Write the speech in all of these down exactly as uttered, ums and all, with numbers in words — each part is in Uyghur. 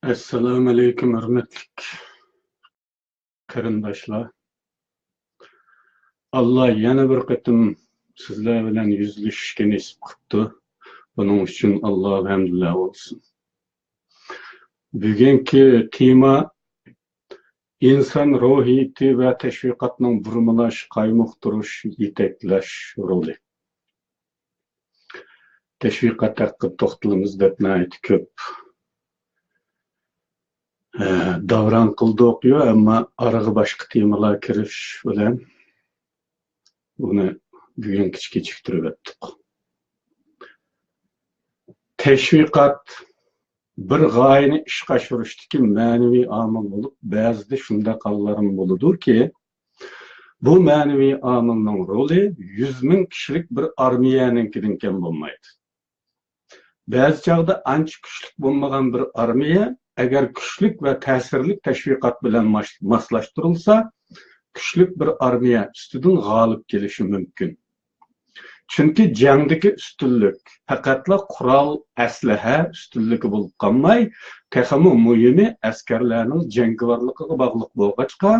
ئەسسالامۇئەلەيكۇم، ھۆرمەتلىك قېرىنداشلار. ئاللا يەنە بىر قېتىم سىزلەر بىلەن يۈزلىشىشكە نېسىپ قىپتۇ. بۇنىڭ ئۈچۈن ئاللاغا ھەمدۇلە بولسۇن. بۈگۈنكى تېما: ئىنسان روھىيىتى ۋە تەشۋىقاتنىڭ بۇرمىلاش، قايمۇقتۇرۇش، يېتەكلەش رولى. تەشۋىقات ھەققىدە توختىلىمىز دەپ ناھايىتى كۆپ، ئە، داۋراڭ قىلدۇق، يو، ئەمما ئارىغا باشقا تېمىلار كىرىش بىلەن بۇنى بۈگۈنگىچە كېچىكتۈرۈۋەتتۇق. تەشۋىقات بىر غايىنى ئىشقا ئاشۇرۇشتىكى مەنىۋى ئامىل بولۇپ، بەزىدە شۇنداق ھاللارمۇ بولىدۇكى، بۇ مەنىۋى ئامىلنىڭ رولى يۈز مىڭ كىشىلىك بىر ئارمىيەنىڭكىدىن كەم بولمايدۇ. بەزى چاغدا ئانچە كۈچلۈك بولمىغان بىر ئارمىيە، ئەگەر كۈچلۈك ۋە تەسىرلىك تەشۋىقات بىلەن ماس-، ماسلاشتۇرۇلسا، كۈچلۈك بىر ئارمىيە ئۈستىدىن غالىب كېلىشى مۇمكىن. چۈنكى جەڭدىكى ئۈستۈنلۈك پەقەتلا قورال، ئەسلىھە ئۈستۈنلۈكى بولۇپ قالماي، تېخىمۇ مۇھىمى ئەسكەرلەرنىڭ جەڭگىۋارلىقىغا باغلىق بولغاچقا،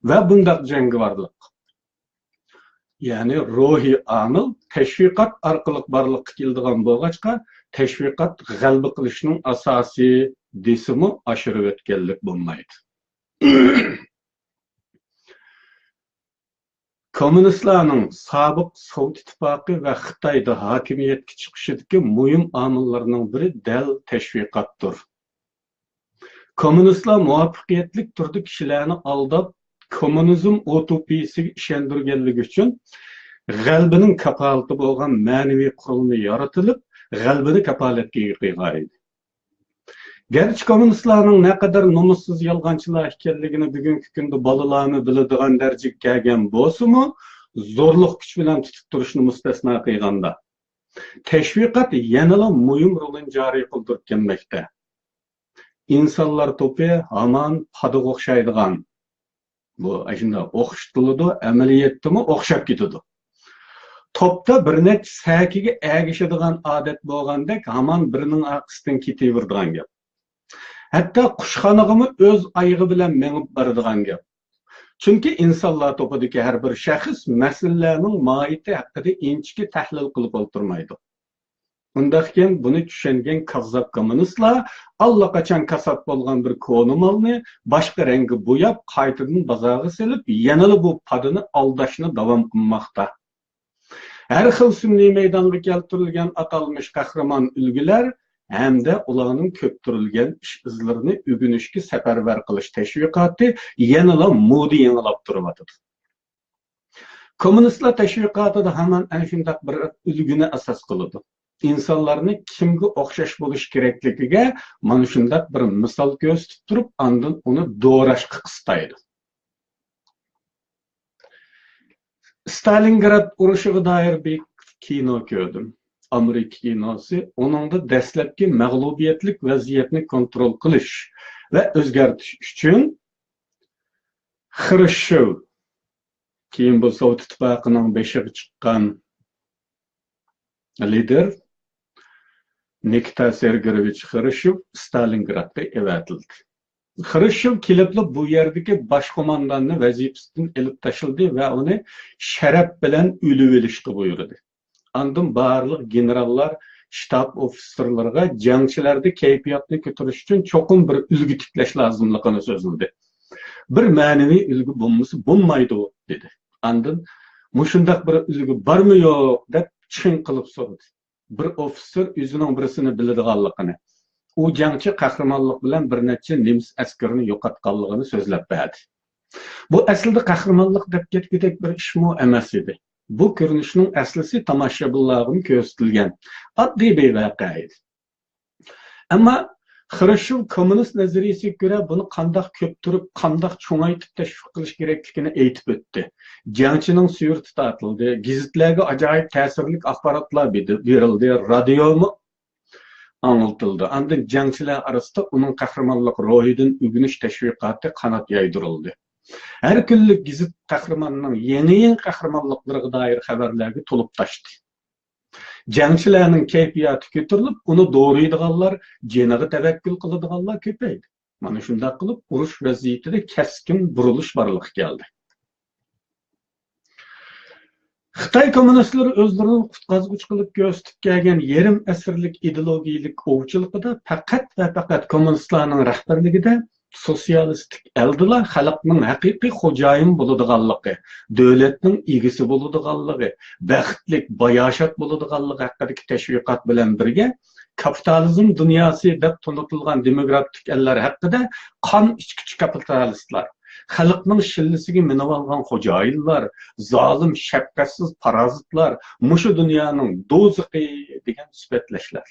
ۋە بۇنداق جەڭگىۋارلىق، يەنى روھىي ئامىل تەشۋىقات ئارقىلىق بارلىققا كېلىدىغان بولغاچقا، تەشۋىقات غەلىبە قىلىشنىڭ ئاساسى دېسىمۇ ئاشۇرۇۋەتكەنلىك بولمايدۇ. كوممۇنىستلارنىڭ سابىق سوۋېت ئىتتىپاقى ۋە خىتايدا ھاكىمىيەتكە چىقىشىدىكى مۇھىم ئامىللارنىڭ بىرى دەل تەشۋىقاتتۇر. كوممۇنىستلار مۇۋەپپەقىيەتلىك تۈردە كىشىلەرنى ئالداپ، كوممۇنىزم ئۇتوپىيىسىگە ئىشەندۈرگەنلىكى ئۈچۈن، غەلىبىنىڭ كاپالىتى بولغان مەنىۋى قۇرۇلما يارىتىلىپ، غەلىبىنى كاپالەتكە ئىگە قىلغان ئىدى. گەرچە كوممۇنىستلارنىڭ نەقەدەر نومۇسسىز يالغانچىلار ئىكەنلىكىنى بۈگۈنكى كۈندە بالىلارمۇ بىلىدىغان دەرىجىگە كەلگەن بولسىمۇ، زورلۇق كۈچ بىلەن تۇتۇپ تۇرۇشنى مۇستەسنا قىلغاندا، تەشۋىقات يەنىلا مۇھىم رولىنى جارى قىلدۇرۇپ كەلمەكتە. ئىنسانلار توپى ھامان پادىغا ئوخشايدىغان، بۇ ئاشۇنداق ئوخشىتىلىدۇ، ئەمەلىيەتتىمۇ ئوخشاپ كېتىدۇ. توپتا بىر نەچچە سەكىگە ئەگىشىدىغان ئادەت بولغاندەك، ھامان بىرىنىڭ ئارقىسىدىن كېتىۋېرىدىغان گەپ. ھەتتا قۇشخانىغىمۇ ئۆز ئايىغى بىلەن مېڭىپ بارىدىغان گەپ. چۈنكى ئىنسانلار توپىدىكى ھەر بىر شەخس مەسىلىلەرنىڭ ماھىيىتى ھەققىدە ئىنچىكە تەھلىل قىلىپ ئولتۇرمايدۇ. ئۇنداقكەن، بۇنى چۈشەنگەن كاززاپ كوممۇنىستلار ئاللىقاچان كاسات بولغان بىر كونا مالنى باشقا رەڭگە بوياپ، قايتىدىن بازارغا سېلىپ، يەنىلا بۇ پادىنى ئالداشنى داۋام قىلماقتا. ھەر خىل سۈنئىي مەيدانغا كەلتۈرۈلگەن ئاتالمىش قەھرىمان ئۈلگىلەر ھەمدە ئۇلارنىڭ كۆپتۈرۈلگەن ئىش ئىزلىرىنى ئۆگىنىشكە سەپەرۋەر قىلىش تەشۋىقاتى يەنىلا مودا يېڭىلاپ تۇرۇۋاتىدۇ. كوممۇنىستلار تەشۋىقاتىدا ھامان ئەنە شۇنداق بىر ئۈلگىنى ئاساس قىلىدۇ. ئىنسانلارنى كىمگە ئوخشاش بولۇش كېرەكلىكىگە مانا شۇنداق بىر مىسال كۆرسىتىپ تۇرۇپ، ئاندىن ئۇنى دوراشقا قىستايدۇ. ستالىنگراد ئۇرۇشىغا دائىر بىر كىنو كۆردۈم. ئامېرىكا كىنوسى. ئۇنىڭدا دەسلەپكى مەغلۇبىيەتلىك ۋەزىيەتنى كونترول قىلىش ۋە ئۆزگەرتىش ئۈچۈن خرۇشچېۋ، كېيىن بۇ سوۋېت ئىتتىپاقىنىڭ بېشىغا چىققان لىدېر نىكىتا سېرگېيېۋىچ خرۇشچېۋ ستالىنگرادقا ئەۋەتىلدى. خرۇشچېۋ كېلىپلا بۇ يەردىكى باش قومانداننى ۋەزىپىسىدىن ئېلىپ تاشلىدى ۋە ئۇنى شەرەپ بىلەن ئۆلۈۋېلىشقا بۇيرۇدى. ئاندىن بارلىق گېنېراللار شتاب ئوفىتسېرلىرىغا جەڭچىلەردە كەيپىياتنى كۆتۈرۈش ئۈچۈن چوقۇم بىر ئۈلگە تىكلەش لازىملىقىنى سۆزلىدى. بىر مەنىۋى ئۈلگە بولمىسا بولمايدۇ، دېدى. ئاندىن مۇشۇنداق بىر ئۈلگە بارمۇ يوق، دەپ چىڭ قىلىپ سورىدى. بىر ئوفىتسېر ئۆزىنىڭ بىرسىنى بىلىدىغانلىقىنى، ئۇ جەڭچى قەھرىمانلىق بىلەن بىر نەچچە نېمىس ئەسكىرىنى يوقاتقانلىقىنى سۆزلەپ بەردى. بۇ ئەسلىدە قەھرىمانلىق دەپ كەتكۈدەك بىر ئىشمۇ ئەمەس ئىدى. بۇ كۆرۈنۈشنىڭ ئەسلىسى تاماشىبىنلارغىمۇ كۆرسىتىلگەن ئاددىي بىر ۋەقە ئىدى. ئەمما خرۇشچېۋ كوممۇنىست نەزەرىيىسىگە كۆرە بۇنى قانداق كۆپتۈرۈپ، قانداق چوڭايتىپ تەشۋىق قىلىش كېرەكلىكىنى ئېيتىپ ئۆتتى. جەڭچىنىڭ سۈرىتى تارتىلدى، گېزىتلەرگە ئاجايىپ تەسىرلىك ئاخباراتلار بېدە-، بېرىلدى، رادىيومۇ ئاڭلىتىلدى. ئاندىن جەڭچىلەر ئارىسىدا ئۇنىڭ قەھرىمانلىق روھىدىن ئۆگىنىش تەشۋىقاتى قانات يايدۇرۇلدى. ھەر كۈنلۈك گېزىت قەھرىماننىڭ يېڭى-يېڭى قەھرىمانلىقلىرىغا دائىر خەۋەرلەرگە تولۇپ تاشتى. جەڭچىلەرنىڭ كەيپىياتى كۆتۈرۈلۈپ، ئۇنى دورىيدىغانلار، جېنىغا تەۋەككۈل قىلىدىغانلار كۆپەيدى. مانا شۇنداق قىلىپ، ئۇرۇش ۋەزىيىتىدە كەسكىن بۇرۇلۇش بارلىققا كەلدى. خىتاي كوممۇنىستلىرى ئۆزلىرىنى قۇتقازغۇچى قىلىپ كۆرسىتىپ كەلگەن يېرىم ئەسىرلىك ئىدېئولوگىيەلىك ئوۋچىلىقىدا پەقەت ۋە پەقەت كوممۇنىستلارنىڭ رەھبەرلىكىدە سوتسىيالىستىك ئەلدىلا خەلقنىڭ ھەقىقىي خوجايىن بولىدىغانلىقى، دۆلەتنىڭ ئىگىسى بولىدىغانلىقى، بەختلىك، باياشات بولىدىغانلىقى ھەققىدىكى تەشۋىقات بىلەن بىرگە، كاپىتالىزم دۇنياسى دەپ تونۇتۇلغان دېموكراتىك ئەللەر ھەققىدە قان ئىچكۈچى كاپىتالىستلار، خەلقنىڭ شىللىسىگە مىنىۋالغان خوجايىنلار، زالىم، شەپقەتسىز پارازىتلار، مۇشۇ دۇنيانىڭ دوزىخى دېگەن سۈپەتلەشلەر.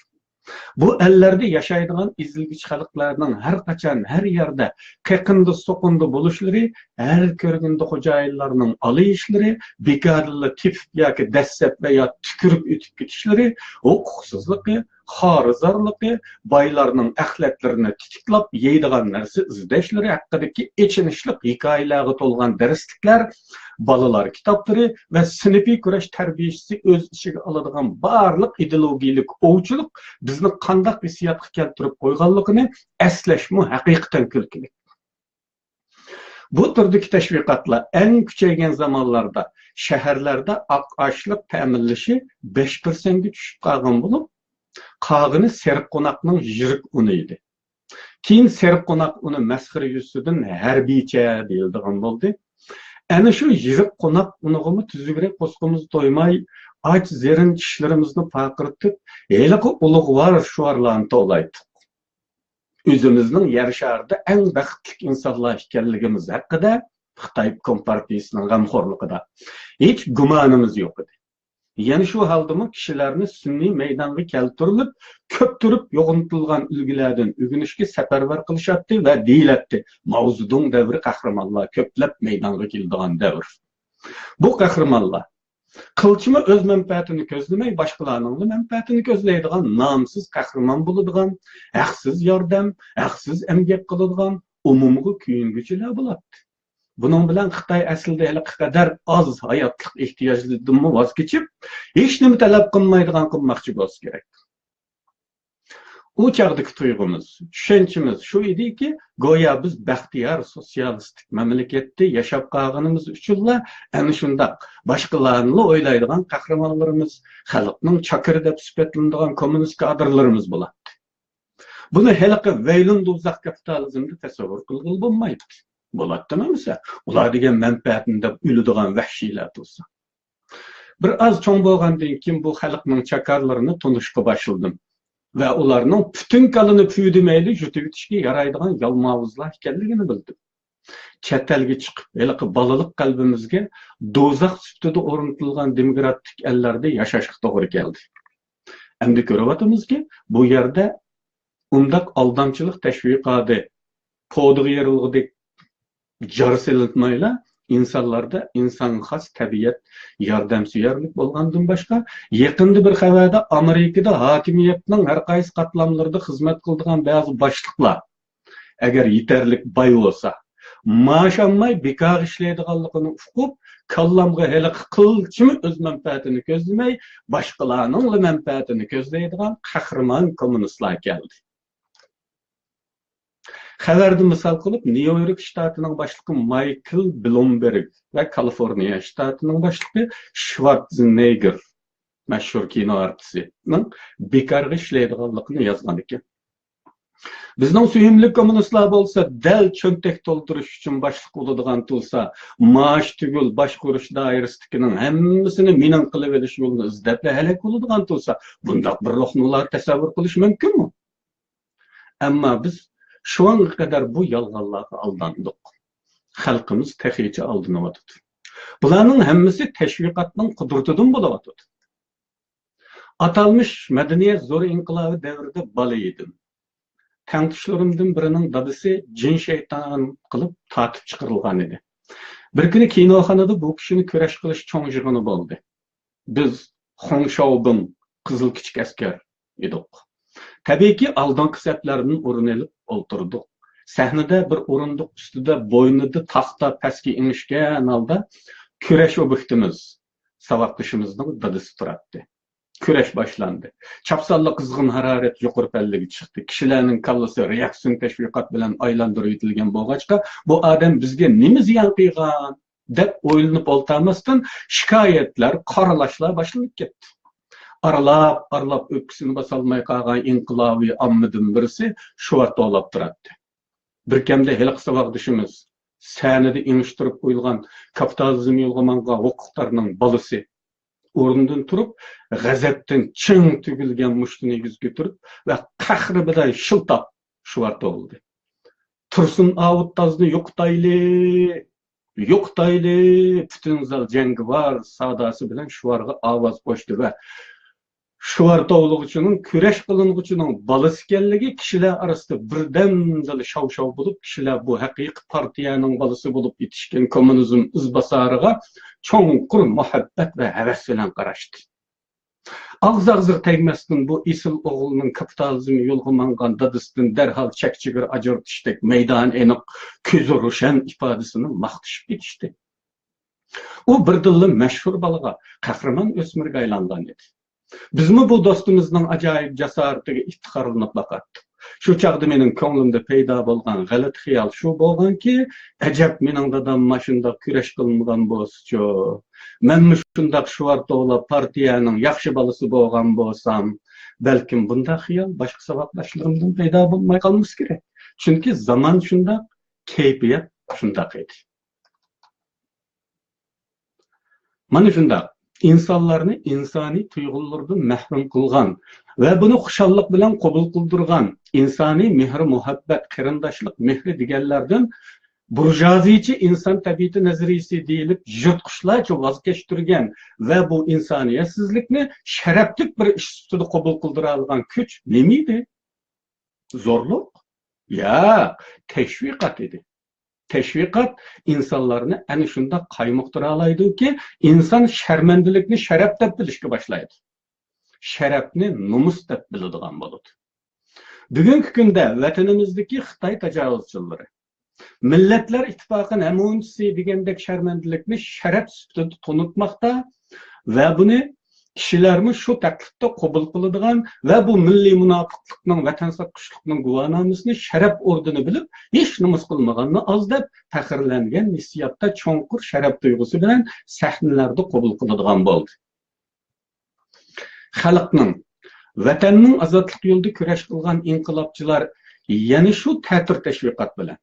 بۇ ئەللەردە ياشايدىغان ئېزىلگۈچى خەلقلەرنىڭ ھەر قاچان، ھەر يەردە قېقىندا، سوقۇندا بولۇشلىرى، ھەر كۆرگەندە خوجايىنلارنىڭ ئالىيىشلىرى، بىكاردىنلا تېپىپ ياكى دەسسەپ ۋە يا تۈكۈرۈپ ئۆتۈپ كېتىشلىرى، ھوقۇقسىزلىقى، خارىزارلىقى، بايلارنىڭ ئەخلەتلىرىنى تىتىكلاپ يەيدىغان نەرسە ئىزدەشلىرى ھەققىدىكى ئېچىنىشلىق ھېكايىلەرگە تولغان دەرسلىكلەر، بالىلار كىتابلىرى ۋە سىنىپىي كۈرەش تەربىيىسى ئۆز ئىچىگە ئالىدىغان بارلىق ئىدېئولوگىيەلىك ئوۋچىلىق بىزنى قانداق ھېسسىياتقا كەلتۈرۈپ قويغانلىقىنى ئەسلەشمۇ ھەقىقەتەن كۈلكىلىك. بۇ تۈردىكى تەشۋىقاتلار ئەڭ كۈچەيگەن زامانلاردا شەھەرلەردە ئاق ئاشلىق تەمىنلىشى بەش پىرسەنتكە چۈشۈپ قالغان بولۇپ، قالغىنى سېرىق قوناقنىڭ يىرىك ئۇنى ئىدى. كېيىن سېرىق قوناق ئۇنى مەسخىرە يۈزىسىدىن ھەربىيچە دېيىلىدىغان بولدى. ئەنە شۇ يىرىق قوناق ئۇنىغىمۇ تۈزۈكرەك قورسىقىمىز تويماي، ئاچ زېرىن چىشلىرىمىزنى پارقىرىتىپ، ھېلىقى ئۇلۇغۋار شوئارلارنى توۋلايتتۇق. ئۆزىمىزنىڭ يەر شارىدا ئەڭ بەختلىك ئىنسانلار ئىكەنلىكىمىز ھەققىدە خىتاي كومپارتىيىسىنىڭ غەمخورلۇقىدا ھېچ گۇمانىمىز يوق ئىدى. يەنە شۇ ھالدىمۇ كىشىلەرنى سۈنئىي مەيدانغا كەلتۈرۈلۈپ، كۆپتۈرۈپ يوغىنىتىلغان ئۈلگىلەردىن ئۆگىنىشكە سەپەرۋەر قىلىشاتتى ۋە دېيىلەتتى، ماۋزېدۇڭ دەۋرى قەھرىمانلار كۆپلەپ مەيدانغا كېلىدىغان دەۋر. بۇ قەھرىمانلار قىلچىمۇ ئۆز مەنپەئەتىنى كۆزلىمەي، باشقىلارنىڭلا مەنپەئەتىنى كۆزلەيدىغان نامسىز قەھرىمان بولىدىغان، ھەقسىز ياردەم، ھەقسىز ئەمگەك قىلىدىغان ئومۇمغا كۆيۈنگۈچىلەر بولاتتى. بۇنىڭ بىلەن خىتاي ئەسلىدە ھېلىقى قەدەر ئاز ھاياتلىق ئېھتىياجلىرىدىنمۇ ۋاز كېچىپ، ھېچنېمە تەلەپ قىلمايدىغان قىلماقچى بولسا كېرەك. ئۇ چاغدىكى تۇيغۇمىز، چۈشەنچىمىز شۇ ئىدىكى، گويا بىز بەختىيار سوتسىيالىستىك مەملىكەتتە ياشاپ قالغىنىمىز ئۈچۈنلا ئەنە شۇنداق باشقىلارنىلا ئويلايدىغان قەھرىمانلىرىمىز، خەلقنىڭ چاكىرى دەپ سۈپەتلىنىدىغان كوممۇنىست كادىرلىرىمىز بولاتتى. بۇنى ھېلىقى ۋەيلۇن دوزاخ كاپىتالىزمدا تەسەۋۋۇر قىلغىلى بولمايدۇ. بولاتتىمۇ ئەمىسە، ئۇلار دېگەن مەنپەئەتىنى دەپ ئۆلىدىغان ۋەھشىيلەر تۇرسا. بىر ئاز چوڭ بولغاندىن كېيىن بۇ خەلقنىڭ چاكارلىرىنى تونۇشقا باشلىدىم ۋە ئۇلارنىڭ پۈتۈن كالىنى پۈۋ دېمەيلى يۇتۇۋېتىشكە يارايدىغان يالماۋۇزلار ئىكەنلىكىنى بىلدىم. چەت ئەلگە چىقىپ، ھېلىقى بالىلىق قەلبىمىزگە دوزاخ سۈپىتىدە ئورنىتىلغان دېموكراتىك ئەللەردە ياشاشقا توغرا كەلدى. ئەمدى كۆرۈۋاتىمىزكى، بۇ يەردە ئۇنداق ئالدامچىلىق تەشۋىقاتى، پودىغا يېرىلغۇدەك جار سېلىنمايلا، ئىنسانلاردا ئىنسانغا خاس تەبىئەت، ياردەمسۆيەرلىك بولغاندىن باشقا، يېقىندا بىر خەۋەردە ئامېرىكىدا ھاكىمىيەتنىڭ ھەر قايسى قاتلاملىرىدا خىزمەت قىلىدىغان بەزى باشلىقلار، ئەگەر يېتەرلىك باي بولسا، مائاش ئالماي بىكارغا ئىشلەيدىغانلىقىنى ئۇقۇپ، كاللامغا ھېلىقى قىلچىمۇ ئۆز مەنپەئەتىنى كۆزلىمەي، باشقىلارنىڭلا مەنپەئەتىنى كۆزلەيدىغان قەھرىمان كوممۇنىستلار كەلدى. خەۋەردە مىسال قىلىپ، نيۇ يورك شتاتىنىڭ باشلىقى مايكل بلومبېرگ ۋە كالىفورنىيە شتاتىنىڭ باشلىقى شۋارتزېنېگگېر، مەشھۇر كىنو ئارتىسىنىڭ بىكارغا ئىشلەيدىغانلىقىنى يازغان ئىكەن. بىزنىڭ سۆيۈملۈك كوممۇنىستلار بولسا دەل چۆنتەك تولدۇرۇش ئۈچۈن باشلىق بولىدىغان تۇرسا، مائاش تۈگۈل باشقۇرۇش دائىرىسىدىكىنىڭ ھەممىسىنى مېنىڭ قىلىۋېلىش يولىنى ئىزدەپلا ھەلەك بولىدىغان تۇرسا، بۇنداق بىر روھنى ئۇلار تەسەۋۋۇر قىلىش مۇمكىنمۇ؟ ئەمما بىز شۇ ئانغا قەدەر بۇ يالغانلارغا ئالداندۇق. خەلقىمىز تېخىچە ئالدىنىۋاتىدۇ. بۇلارنىڭ ھەممىسى تەشۋىقاتنىڭ قۇدرىتىدىن بولۇۋاتىدۇ. ئاتالمىش مەدەنىيەت زور ئىنقىلابى دەۋرىدە بالا ئىدىم. تەڭتۇشلىرىمدىن بىرىنىڭ دادىسى جىن شەيتان قىلىپ تارتىپ چىقىرىلغان ئىدى. بىر كۈنى كىنوخانىدا بۇ كىشىنى كۈرەش قىلىش چوڭ يىغىنى بولدى. بىز خۇڭ شاۋبىڭ، قىزىل كىچىك ئەسكەر ئىدۇق. تەبىئىيكى، ئالدىنقى سەپلەردىن ئورۇن ئېلىپ ئولتۇردۇق. سەھنىدە بىر ئورۇندۇق ئۈستىدە بوينىدا تاختا پەسكە ئېڭىشكەن ھالدا كۈرەش ئوبيېكتىمىز، ساۋاقدىشىمىزنىڭ دادىسى تۇراتتى. كۈرەش باشلاندى. چاپسانلا قىزغىن ھارارەت يۇقىرى پەللىگە چىقتى. كىشىلەرنىڭ كاللىسى رېئاكسىيون تەشۋىقات بىلەن ئايلاندۇرۇۋېتىلگەن بولغاچقا، بۇ ئادەم بىزگە نېمە زىيان قىلغان دەپ ئويلىنىپ ئولتۇرماستىن، شىكايەتلەر، قارىلاشلار باشلىنىپ كەتتى. ئارىلاپ، ئارىلاپ ئۆپكىسىنى باسالماي قالغان ئىنقىلابىي ئاممىدىن بىرسى شۇۋارتوۋلاپ تۇراتتى. بىر كەمدە ھېلىقى ساۋاقدىشىمىز، سەھنىدە ئېڭىشتۇرۇپ قويۇلغان كاپىتالىزم يولىغا ماڭغان ھوقۇقدارنىڭ بالىسى، ئورنىدىن تۇرۇپ، غەزەپتىن چىڭ تۈگۈلگەن مۇشتىنى يۈزىگە كۆتۈرۈپ ۋە قەھرى بىلەن شىلتاپ شۇۋارتوۋلىدى. تۇرسۇن ئاۋۇتتازنى يوقىتايلى! يوقىتايلى! پۈتۈن زال جەڭگىۋار ساداسى بىلەن شۇۋارغا ئاۋاز قوشتى ۋە شۇۋارتوۋلىغۇچىنىڭ كۈرەش قىلىنغۇچىنىڭ بالىسى ئىكەنلىكى كىشىلەر ئارىسىدا بىردەمدىلا شاۋ-شاۋ بولۇپ، كىشىلەر بۇ ھەقىقىي پارتىيەنىڭ بالىسى بولۇپ يېتىشكەن كوممۇنىزم ئىزباسارىغا چوڭقۇر مۇھەببەت ۋە ھەۋەس بىلەن قاراشتى. ئاغزى-ئاغزىغا تەگمەستىن بۇ ئېسىل ئوغلىنىڭ كاپىتالىزم يولىغا ماڭغان دادىسىدىن دەرھال چەك-چېگرا ئاجرىتىشتەك مەيدانى ئېنىق، كۆزى روشەن ئىپادىسىنى ماختىشىپ كېتىشتى. ئۇ بىردىنلا مەشھۇر بالىغا، قەھرىمان ئۆسمۈرگە ئايلانغان ئىدى. بىزمۇ بۇ دوستىمىزنىڭ ئاجايىپ جاسارىتىگە ئىپتىخارلىنىپ باقاتتۇق. شۇ چاغدا مېنىڭ كۆڭلۈمدە پەيدا بولغان غەلىتە خىيال شۇ بولغانكى، ئەجەب، مېنىڭ دادام ماشۇنداق كۈرەش قىلمىغان بولسىچۇ؟ مەنمۇ شۇنداق شۇۋارتوۋلاپ پارتىيەنىڭ ياخشى بالىسى بولغان بولسام، بەلكىم بۇنداق خىيال باشقا ساۋاقداشلىرىمدىن پەيدا بولماي قالمىسا كېرەك. چۈنكى زامان شۇنداق، كەيپىيات شۇنداق ئىدى. مانا شۇنداق ئىنسانلارنى ئىنسانىي تۇيغۇلىرىدىن مەھرۇم قىلغان ۋە بۇنى خۇشاللىق بىلەن قوبۇل قىلدۇرغان، ئىنسانىي مېھرى-مۇھەببەت، قېرىنداشلىق مېھرى دېگەنلەردىن بۇرژۇئازىيچە ئىنسان تەبىئىتى نەزەرىيىسى دېيىلىپ يىرتقۇچلارچە ۋاز كەچتۈرگەن ۋە بۇ ئىنسانىيەتسىزلىكنى شەرەپلىك بىر ئىش سۈپىتىدە قوبۇل قىلدۇرالىغان كۈچ نېمە ئىدى؟ زورلۇق؟ ياق، تەشۋىقات ئىدى. تەشۋىقات ئىنسانلارنى ئەنە شۇنداق قايمۇقتۇرالايدۇكى، ئىنسان شەرمەندىلىكنى شەرەپ دەپ بىلىشكە باشلايدۇ. شەرەپنى نومۇس دەپ بىلىدىغان بولىدۇ. بۈگۈنكى كۈندە ۋەتىنىمىزدىكى خىتاي تاجاۋۇزچىلىرى، مىللەتلەر ئىتتىپاقى نەمۇنىچىسى دېگەندەك شەرمەندىلىكنى شەرەپ سۈپىتىدە تونۇتماقتا ۋە بۇنى كىشىلەرمۇ شۇ تەكلىپتە قوبۇل قىلىدىغان ۋە بۇ مىللىي مۇناپىقلىقنىڭ، ۋەتەن ساتقۇچىلىقنىڭ گۇۋاھنامىسىنى شەرەپ ئوردىنى بىلىپ، ھېچ نومۇس قىلمىغاننى ئاز دەپ پەخىرلەنگەن ھېسسىياتتا چوڭقۇر شەرەپ تۇيغۇسى بىلەن سەھنىلەردە قوبۇل قىلىدىغان بولدى. خەلقنىڭ، ۋەتەننىڭ ئازادلىق يولىدا كۈرەش قىلغان ئىنقىلابچىلار يەنە شۇ تەتۈر تەشۋىقات بىلەن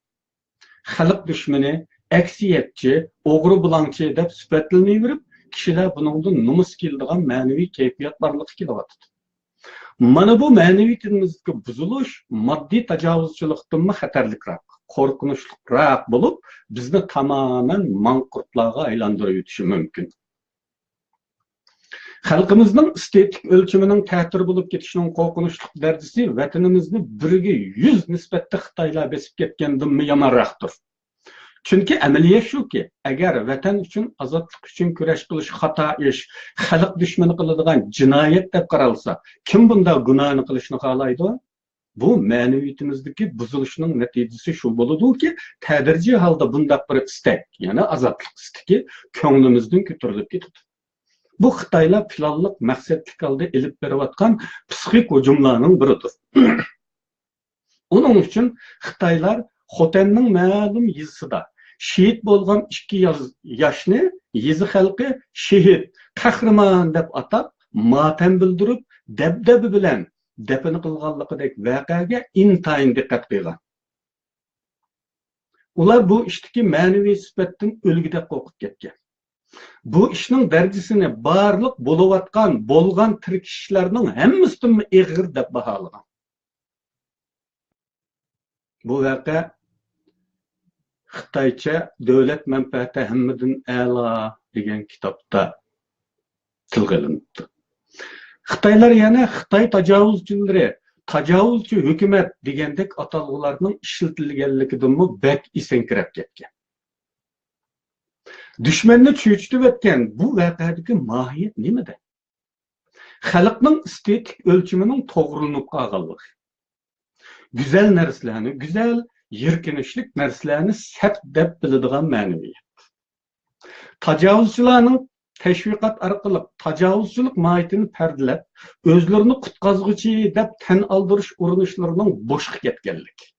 خەلق دۈشمىنى، ئەكسىيەتچى، ئوغرى-بۇلاڭچى دەپ سۈپەتلىنىۋېرىپ، كىشىلەر بۇنىڭدىن نومۇس كېلىدىغان مەنىۋى كەيپىيات بارلىققا كېلىۋاتىدۇ. مانا بۇ مەنىۋىيىتىمىزدىكى بۇزۇلۇش ماددىي تاجاۋۇزچىلىقتىنمۇ خەتەرلىكراق، قورقۇنچلۇقراق بولۇپ، بىزنى تامامەن ماڭقۇرتلارغا ئايلاندۇرۇۋېتىشى مۇمكىن. خەلقىمىزنىڭ ئېستېتىك ئۆلچىمىنىڭ تەتۈر بولۇپ كېتىشىنىڭ قورقۇنچلۇق دەرىجىسى ۋەتىنىمىزنى بىرگە يۈز نىسبەتتە خىتايلار بېسىپ كەتكەندىنمۇ يامانراقتۇر. چۈنكى ئەمەلىيەت شۇكى، ئەگەر ۋەتەن ئۈچۈن، ئازادلىق ئۈچۈن كۈرەش قىلىش خاتا ئىش، خەلق دۈشمىنى قىلىدىغان جىنايەت دەپ قارالسا، كىم بۇنداق گۇناھنى قىلىشنى خالايدۇ؟ بۇ مەنىۋىيىتىمىزدىكى بۇزۇلۇشنىڭ نەتىجىسى شۇ بولىدۇكى، تەدرىجىي ھالدا بۇنداق بىر ئىستەك، يەنى ئازادلىق ئىستىكى كۆڭلىمىزدىن كۆتۈرۈلۈپ كېتىدۇ. بۇ خىتايلار پىلانلىق، مەقسەتلىك ھالدا ئېلىپ بېرىۋاتقان پسىخىك ھۇجۇملارنىڭ بىرىدۇر. ئۇنىڭ ئۈچۈن خىتايلار خوتەننىڭ مەلۇم يېزىسىدا شېھىت بولغان ئىككى ياز-، ياشنى يېزا خەلقى شېھىت، قەھرىمان دەپ ئاتاپ، ماتەم بىلدۈرۈپ، دەبدەبە بىلەن دەپنە قىلغانلىقىدەك ۋەقەگە ئىنتايىن دىققەت قىلغان. ئۇلار بۇ ئىشتىكى مەنىۋى سۈپەتتىن ئۆلگۈدەك قورقۇپ كەتكەن. بۇ ئىشنىڭ دەرىجىسىنى بارلىق بولۇۋاتقان، بولغان تىركىشىشلەرنىڭ ھەممىسىدىنمۇ ئېغىر دەپ باھالىغان. بۇ ۋەقە خىتايچە دۆلەت مەنپەئەتى ھەممىدىن ئەلا دېگەن كىتابتا تىلغا ئېلىنىپتۇ. خىتايلار يەنە خىتاي تاجاۋۇزچىلىرى، تاجاۋۇزچى ھۆكۈمەت دېگەندەك ئاتالغۇلارنىڭ ئىشلىتىلگەنلىكىدىنمۇ بەك ئېسەڭكىرەپ كەتكەن. دۈشمەننى چۆچۈتۈۋەتكەن بۇ ۋەقەدىكى ماھىيەت نېمىدە؟ خەلقنىڭ ئېستېتىك ئۆلچىمىنىڭ توغرىلىنىپ قالغانلىقى. گۈزەل نەرسىلەرنى گۈزەل، يىركىنچلىك نەرسىلەرنى سەت دەپ بىلىدىغان مەنىۋىيەت. تاجاۋۇزچىلارنىڭ تەشۋىقات ئارقىلىق تاجاۋۇزچىلىق ماھىيىتىنى پەردىلەپ، ئۆزلىرىنى قۇتقازغۇچى دەپ تەن ئالدۇرۇش ئۇرۇنۇشلىرىنىڭ بوشقا كەتكەنلىكى.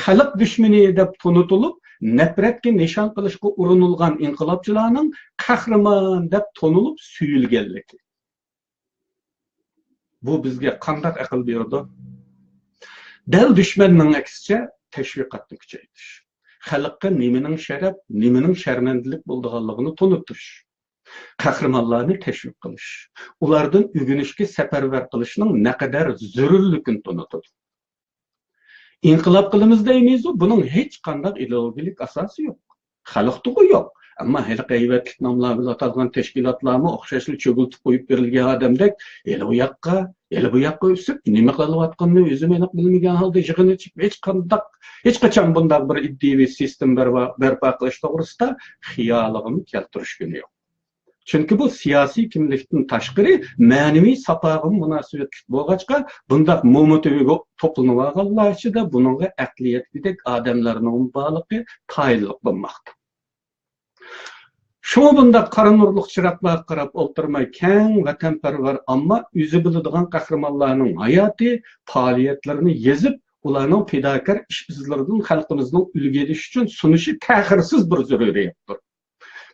خەلق دۈشمىنى دەپ تونۇتۇلۇپ، نەپرەتكە نىشان قىلىشقا ئۇرۇنۇلغان ئىنقىلابچىلارنىڭ قەھرىمان دەپ تونۇلۇپ سۆيۈلگەنلىكى. بۇ بىزگە قانداق ئەقىل بېرىدۇ؟ دەل دۈشمەننىڭ ئەكسىچە، تەشۋىقاتنى كۈچەيتىش. خەلققە نېمىنىڭ شەرەپ، نېمىنىڭ شەرمەندىلىك بولىدىغانلىقىنى تونۇتۇش. قەھرىمانلارنى تەشۋىق قىلىش. ئۇلاردىن ئۆگىنىشكە سەپەرۋەر قىلىشنىڭ نەقەدەر زۆرۈرلۈكىنى تونۇتىدۇ. ئىنقىلاب قىلىمىز دەيمىزۇ، بۇنىڭ ھېچقانداق ئىدېئولوگىيەلىك ئاساسى يوق. خەلقتىغۇ يوق. ئەمما ھېلىقى ھەيۋەتلىك ناملار بىلەن ئاتالغان تەشكىلاتلارمۇ ئوخشاشلا چۆگۈلىتىپ قويۇپ بېرىلگەن ئادەمدەك، ھېلى ئۇ ياققا، ھېلى بۇ ياققا ئۆسۈپ، نېمە قىلىۋاتقىنىنى ئۆزىمۇ ئېنىق بىلمىگەن ھالدا يىغىن ئېچىپ، ھېچقانداق، ھېچقاچان بۇنداق بىر ئىدىيىۋى سىستېما بەرپا، بەرپا قىلىش توغرىسىدا خىيالىغىمۇ كەلتۈرۈشكىنى يوق. چۈنكى بۇ سىياسىي كىملىكتىن تاشقىرى مەنىۋى ساپاغىمۇ مۇناسىۋەتلىك بولغاچقا، بۇنداق موما تۈۋىگە توپلىنىۋالغانلار ئىچىدە بۇنىڭغا ئەقلىيەتلىك ئادەملەرنىڭ بارلىقى تايىنلىق بولماقتا. شۇڭا بۇنداق قارا نۇرلۇق چىراغلارغا قاراپ ئولتۇرماي، كەڭ ۋەتەنپەرۋەر ئامما ئۆزى بىلىدىغان قەھرىمانلارنىڭ ھاياتى، پائالىيەتلىرىنى يېزىپ، ئۇلارنىڭ پىداكار ئىش ئىزلىرىدىن خەلقىمىزنىڭ ئۈلگە ئېلىشى ئۈچۈن سۇنۇشى تەخىرسىز بىر زۆرۈرىيەتتۇر.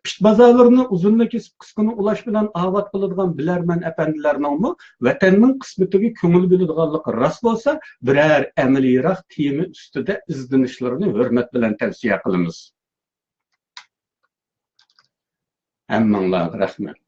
پىت بازارلىرىنى ئۇزۇننى كېسىپ قىسقىنى ئۇلاش بىلەن ئاۋات قىلىدىغان بىلەرمەن ئەپەندىلەرنىڭمۇ ۋەتەننىڭ قىسمىتىگە كۆڭۈل بۆلىدىغانلىقى راست بولسا، بىرەر ئەمەلىيراق تېما ئۈستىدە ئىزدىنىشلىرىنى ھۆرمەت بىلەن تەۋسىيە قىلىمىز. ھەممىڭلارغا رەھمەت.